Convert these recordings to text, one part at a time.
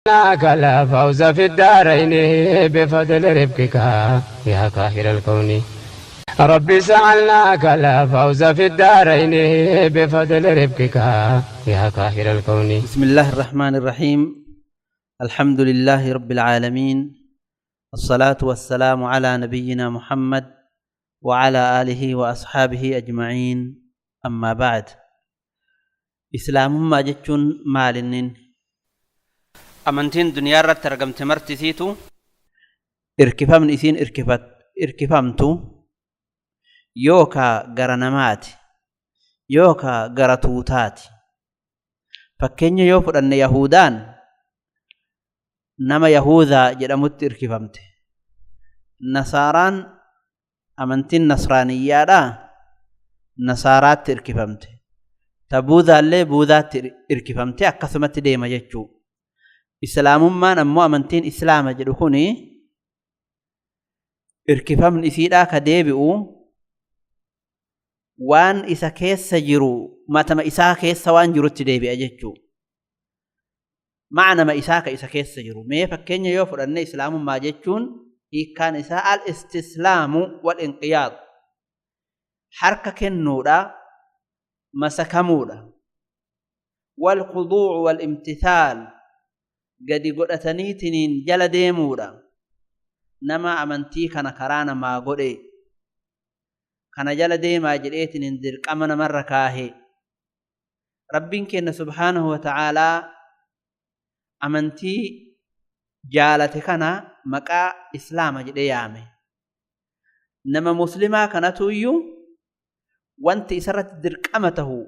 لك لا فوز في الدارين بفضل رفقك يا قاهر الكون. ربي سألناك لا فوز في الدارين بفضل رفقك يا قاهر الكون. بسم الله الرحمن الرحيم. الحمد لله رب العالمين، الصلاة والسلام على نبينا محمد وعلى آله وأصحابه أجمعين، أما بعد. إسلام ما جتشون مالنين أمنتين دنيا رت رقمت مرتسيتو إركفامن إسين إركفامتو يوكا غرنمات يوكا غرتوتات. فكين يوفر أن يهودان نما يهوذا جدمت إركفامت، نصاران أمنتين نصرانية لا نصارات إركفامت، تبوذا اللي بوذات إركفامت أكثمت ديما جتشو. إسلام ما نمو أمنتين إسلام جدخوني إركفامن إسيدا كديبئو وان إسا كيس جرو ما تم إسا كيس وان جرو تديبئ جتشو معنى ما إساك إسا كيس جرو. مي فكين يوفر أن إسلام ما جتشون كان إساء الاستسلام والانقياد، حركة كنودا مسكمودا، والخضوع والامتثال قد قدتنيتنين جل ديمودا. نما أمنتي كان كرانا ما قدي كان جل ديما جليتنين درك أمن مرة كاهي. ربين كن سبحانه وتعالى أمنتي جالت كان مكا إسلام جليامي. نما مسلمة كانتو يو وانت إسرت درك أمته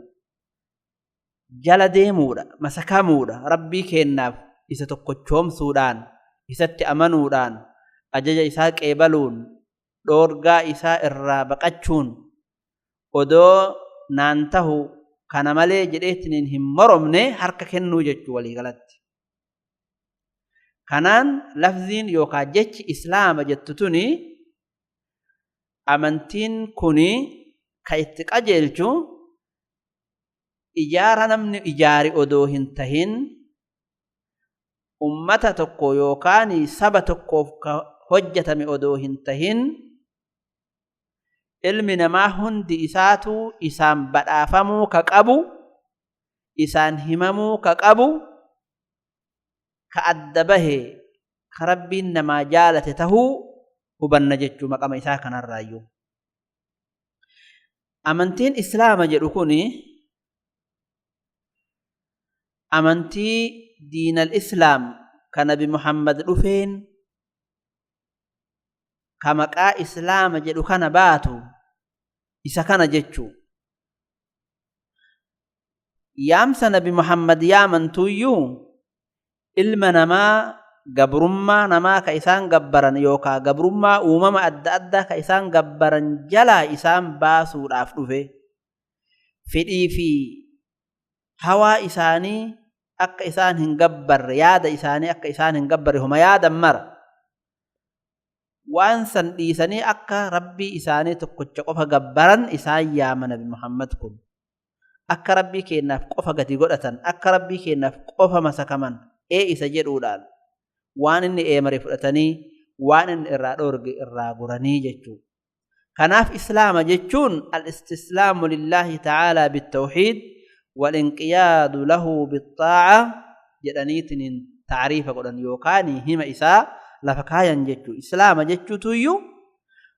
جل ديمودا مسكامودا. ربي كناف إسا تقوشوم سودان إسا تأمنودان أجج إسا كيبالون دورغا إسا إرابقاتشون ودو نانته كان مالي جديتنين هم مرمني حركة كنو جتشو ولي غلط. كانان لفظين يوكا جتش إسلام جتتوني أمنتين كوني كايتك أجلچو إجارة نمني إجاري أدو هنتهن ummata tokko yookaan saba tokkoof hojjetame odoo hin tahin ilmi namaa hundi isaatu isaan badhaafamuu ka qabu, isaan himamuu ka qabu, ka adda bahe ka rabbiin namaa jaalate tahuu hubanna jechuu maqama isaa kanarraayyuu. Amantiin Islaama jedhu kuni amantii دين الإسلام كنبي محمد رفين كما كا إسلام جدو كان باتو إسا كان جتشو يامس نبي محمد يامن تويو إلما نما قبرما نما كإسان قبرن يوكا قبرما أمم أدى أدى كإسان قبرن جلا إسان باسو رافرفه في في هوا إساني akka isaan hin gabbarre yaada isaanii akka isaan hin gabbarre homa yaadan mara waan san dhiisanii akka rabbii isaanii tokkocha qofa gabbaran isaan yaama nabi Muhammad kun akka rabbii keennaaf qofa gadi godhatan akka rabbii keennaaf qofa masakaman ee isa jedhuudhaan waan inni eemare fudhatanii waan inni irraa dhoorge irraa goranii jechuu. Kanaaf islaama jechuun al-istislaamu lillaahi ta'aalaa bittawxiid والانقياد له بالطاعة جدانيتن تعريف قدن يوكاني هما إساء لفكايا جتشو. إسلام جتشو تويو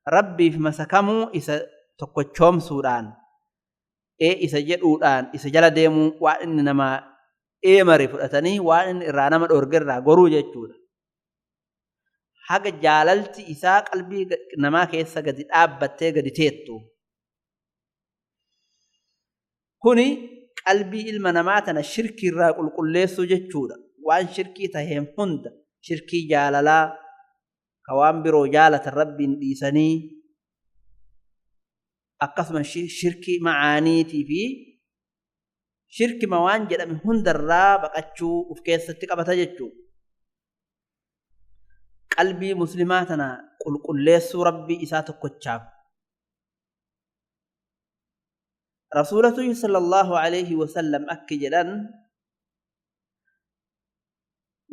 ربي في مسكمو إسا تقوشوم سودان إيه إسا جدودان إسا جل ديمو وإنما إيمري فرأتني وإن إرانما الأرقر غرو جتشو حق جاللتي إساء قلبي نما كيسا قد أبتي قد تيتو كوني قلبي ilma namaa tana shirkii irraa qulqulleessuu jechuudha. Waan shirkii taheen hunda shirkii jaalalaa ka waan biroo jaalatan rabbiin dhiisanii akkasuma shirkii macaaniitii fi shirkima waan jedhame hundarraa baqachuu uf keessatti qabata jechuudha. Qalbii muslimaa tana qulqulleessuu rabbii isaa tokkochaaf. رسولته صلى الله عليه وسلم أكجلاً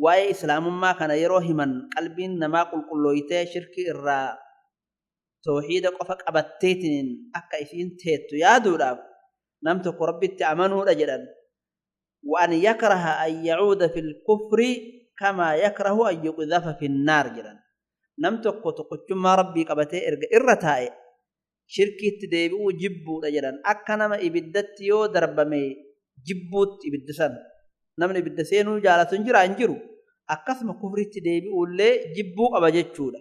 Waa'ee islaamummaa kana yeroo himan qalbiin namaa qulqullooytee shirkii irraa tawxiida qofa qabatteetiin akka isiin teettu yaaduudhaaf nam tokko rabbitti amanuudha jedhan. وأن يكره أن يعود في الكفر كما يكره أن يقذف في النار jedhan. Nam tokko tokkochummaa rabbii qabatee erga irra taa'e shirkiitti deebi'uu jibbuudha jedhan. Akka nama ibiddatti yoo darbame jibbuutti ibidda san namni ibidda seenuu jaalatu hin jira hin jiru. Akkasuma kufritti deebi'uullee jibbuu qaba jechuudha.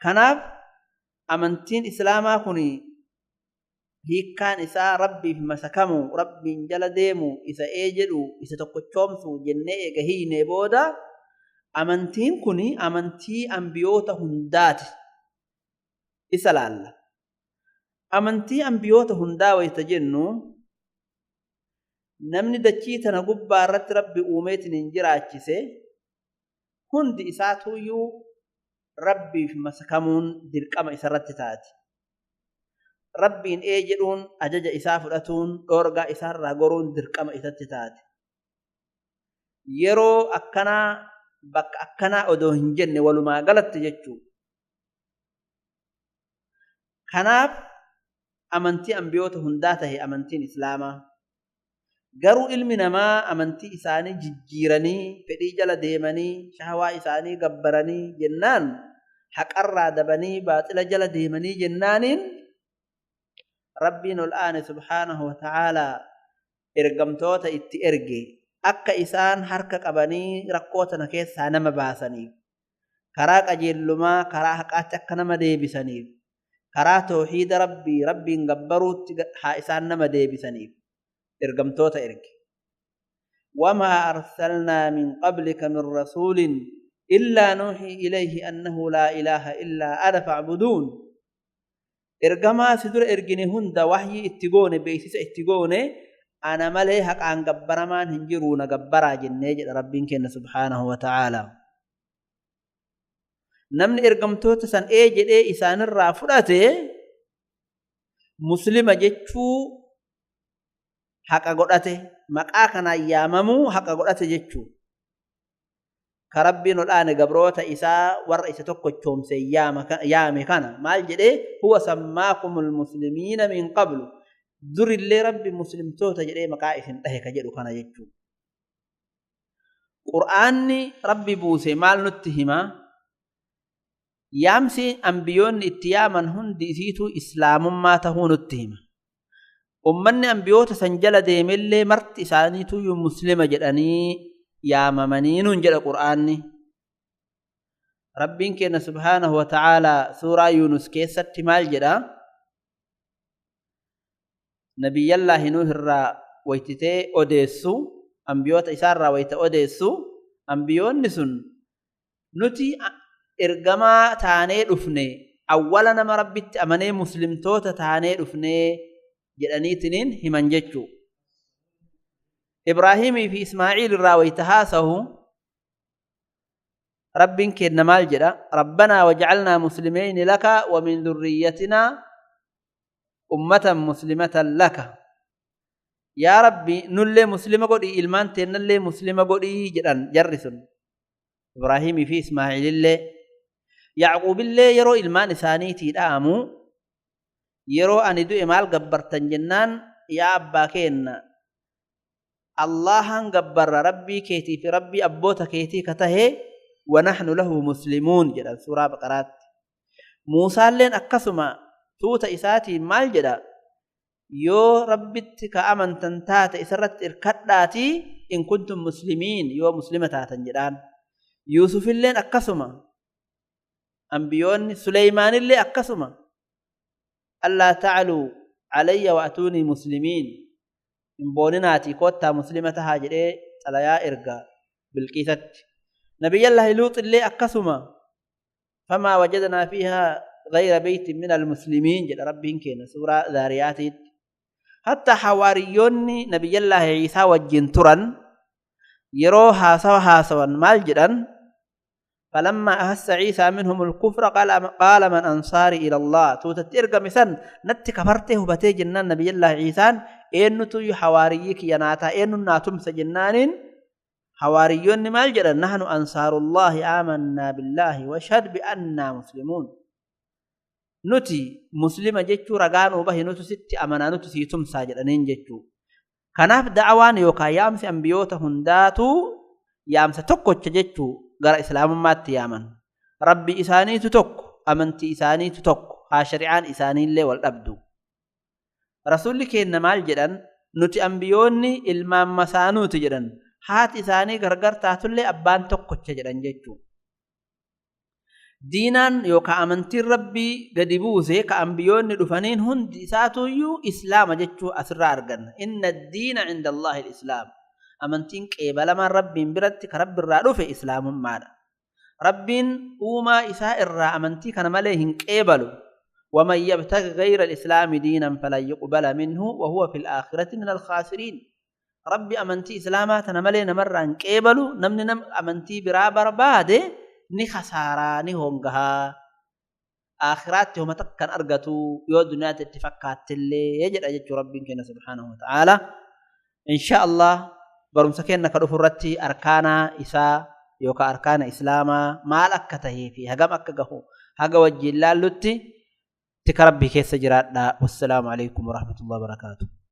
Kanaaf amantiin islaamaa kun hiikkaan isaa rabbiif masakamu, rabbiin jala deemu, isa ee jedhu, isa tokkochoomsu jennee eega hiinee booda amantiin kun amantii ambiyoota hundaati. Isa laalla. Amantii ambiyoota hundaa wayita jennu namni dachii tana gubbaa irratti rabbi uumeetiin hin jiraachise hundi isaatuyyuu rabbiif masakamuun dirqama isarratti taati. Rabbiin ee jedhuun ajaja isaa fudhatuun dhoorgaa isaarraa goruun dirqama isatti taati. Yeroo akkanaa bakka akkanaa odoo hin jenne walumaa galatti jechuu. Kanaaf amantii ambiyoota hundaa tahe amantiin islaamaa. Garuu ilmi namaa amantii isaanii jijjiiranii fedhii jala deemanii shahawaa isaanii gabbaranii jennaan haqarraa dabanii baaxila jala deemanii jennaaniin rabbiin ol aane subhaanahu wa ta'aalaa ergamtoota itti erge akka isaan harka qabanii rakkoo tana keessaa nama baasaniif karaa qajeellumaa karaa haqaatti akka nama deebisaniif karaa tawxiida rabbii rabbiin gabbaruutti haa isaan nama deebisaniif ergamtoota erge. Wamaa arsalnaa min qablika min rasuulin illaa nuuxii ilayhi annahu laa ilaaha illaa ana facbuduun. Ergamaa si dura ergine hunda wahyii itti goone beeksisa itti goone ana malee haqaan gabbaramaan hin jiruu na gabbaraa jennee jedha rabbiin kenna subhaanahu wa ta'aalaa. Namni ergamtoota san ee jedhee isaanirraa fudhate muslima jechuu haqa godhate, maqaa kanaan yaamamuu haqa godhate jechuu. Ka rabbiin ol aane gabroota isaa warra isa tokkochoomse yaame kana maal jedhee huwa sammaakumul muslimiina min qablu durillee rabbi muslimtoota jedhee maqaa isin dhahe ka jedhu kana jechuu. Qur'aanni rabbi buuse maal nutti hima? Yaamsi ambiyoonni itti yaaman hundi isiituu islaamummaa tahuu nutti hima. Ummanni ambiyoota san jala deemellee marti isaaniituu muslima jedhanii yaamamanii nuun jedha Qur'aanni. Rabbiin keenya subhaanahu wa ta'aalaa suuraa Yuunus keessatti maal jedha? Nabiyyallaahi Nuuh irraa waytitee odeessu, ambiyoota isaarraa wayita odeessu, ambiyoonni sun nuti ergamaa taanee dhufne, awwala nama rabbitti amanee muslimtoota taanee dhufne jedhaniitiniin himan jechuu. Ibraahimii fi Ismaaciil irraa wayita haasahu rabbiin kenna maal jedha? Rabbanaa wajcalnaa muslimeyni laka wa min dhurriyyatinaa ummatan muslimatan laka. Yaa Rabbi nullee muslima godhii ilmaan teennallee muslima godhii jedhan jarri sun. Ibraahimii fi Ismaaciilillee Yacquubillee yeroo ilmaan isaaniitii dha'amu yeroo ani du'e maal gabbartan jennaan yaa abbaa keenna Allahan gabbarra rabbii keetii fi rabbii abboota keetii ka tahe wa nahnu lahu muslimuun jedhan suuraa Baqaraatti. Muusaalleen akkasuma tuuta isaatiin maal jedha? Yoo rabbitti ka amantan taate isarratti irkadhaatii in kuntum muslimiin yoo muslima taatan jedhaan. Yuusufilleen akkasuma ambiyoonni Suleymaanillee akkasuma allaa tacluu calayya wa atuunii muslimiin hin booninaatii koottaa muslima tahaa jedhee xalayaa erga Bilqiisatti. Nabiyyallaahi Luuxillee akkasuma famaa wajadnaa fiihaa gayra beytin min almuslimiin jedha rabbiin keenya suuraa Zaariyaatiitti. Hatta hawaariyyoonni nabiyyallaahi Ciisaa wajjin turan yeroo haasawa haasawan maal jedhan? فلما أحس عيسى منهم الكفر قال من أنصاري إلى الله. توتت إرقم سن نت كفرته وبتي جنان نبي الله عيسى Eenyutu hawaariyyii kiyya naa ta'a, eenyu naa tumsa jennaaniin hawaariyyoonni maal jedhan? Nahnu ansaarullaahi aamannaa billaahi washhad bi'annaa muslimuun. Nuti muslima jechuu ragaa nuu bahi, nuti sitti amanaa, nuti sii tumsaa jedhaniin jechuu. Kanaaf da'awaan yookaan yaamsi ambiyoota hundaatu yaamsa tokkocha jechuu gara islaamummaatti yaaman. Rabbi isaaniitu tokko, amantii isaaniitu tokko, haa shari'aan isaaniillee wal dhabdu. Rasuulli keenya maal jedhan? Nuti ambiyoonni ilmaan masaanuuti jedhan. Haati isaanii gargar taatullee abbaan tokkocha jedhan jechuu. Diinaan yookaan amantiin Rabbii gadi buuse ka ambiyoonni dhufaniin hundi isaatuyyuu islaama jechuu asirraa arganna. Inna diina cinda Allaahi al-islaam. Amantiin qeebalamaan Rabbiin biratti ka Rabbi irraa dhufe islaamummaadha. Rabbiin uumaa isaa irraa amantii kana malee hin qeebalu. ومن يبتغي غير الإسلام دينا فلن يقبل منه وهو في الآخرة من الخاسرين. ربي أمنتي إسلاما تنملي نمر أن قبلوا نمن نم أمنتي برابر بعد نخسارا نهونغها آخرات هم تكن أرجتو يو دنيا تتفكات اللي يجد أجد ربي كنا سبحانه وتعالى. إن شاء الله برمسكين كرفرتي أركانا إسا يوكا أركان إسلاما ما لك في هجم أكجه هجا وجه الله لتي تكربي كيس جراتنا. والسلام عليكم ورحمة الله وبركاته.